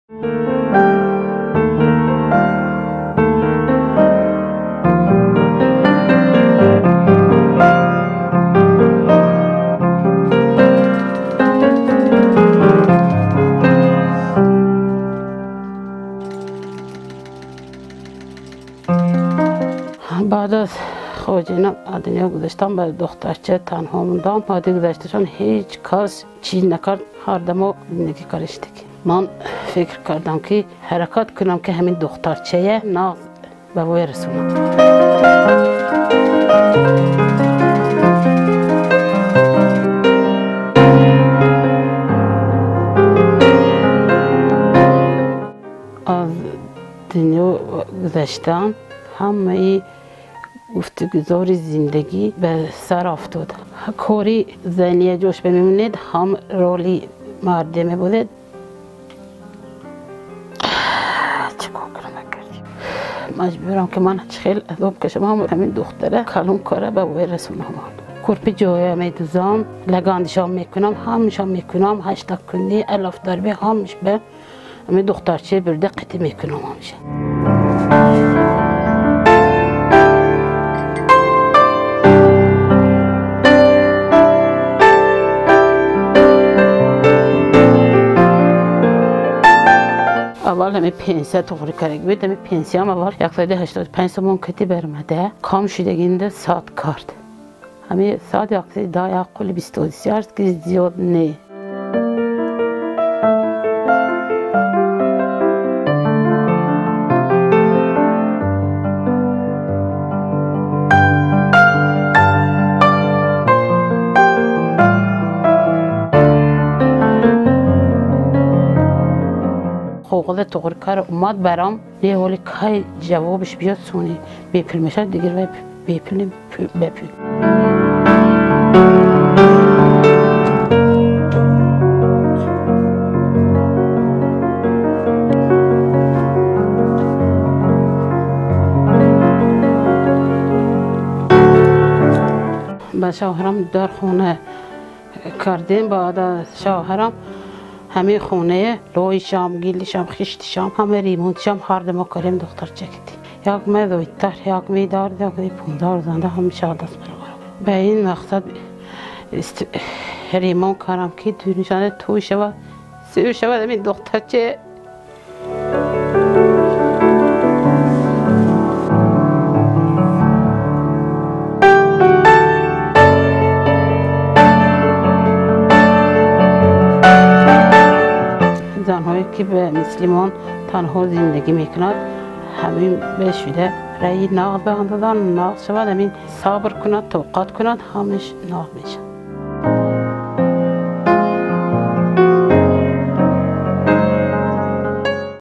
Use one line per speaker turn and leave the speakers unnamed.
بعد از خواجینم دنیا گذاشتم به دخترچه تنها موندم. بعد گذشتهشان هیچ کس چیز نکرد، هر دم زندگی کارش دیگه. من فکر کردم که حرکت کنم که همین دخترچه ناز به وی رسونم. از دنیا گذشتم همه گفتگذار زندگی به سر افتاد. کاری زنیه جوش بمیمونید، هم رولی مرده میبودید. چیکار کنم نکردیم. مجبورم که من خیلی عذاب کشم، هم همین دختره کلون کاره به وی رسونم. کرپی جویه میدوزم، لگاندشام میکنم، همشام میکنم، هشتگ کنی، الاف دربی همش به همین دخترچه برده قطع میکنم همیشه. اول همه پنسیا تغییر کرده بود، همه پنسیا هم اول 185 سومون کتی برمده، کام شدگینده ساعت کرد. همه ساعت 110 یک قول 23 است که زیاد نه. خوغده تغییر کرد اومد برام یه حالی که جوابش بیاد سونی بیپول میشه دیگر و بیپول بپول. با شوهرم در خونه کردیم، بعد شوهرم همه خونه لوی شام، گیل شام، خشت شام، همه ریمون شام هر دم کاریم دختر چکتی. یک می دویتر، یک می دارد، یک می پوندار زنده هم شاد است برام. به این مقصد ریمون کارم که تو نشانه تو شود، سیو شود همین دختر چه. زنهایی که به مسلمان تنها زندگی میکند همین بشوده رأی نقد به اندازان نقد شود، همین صبر کند، توقات کند، همش نقد میشه.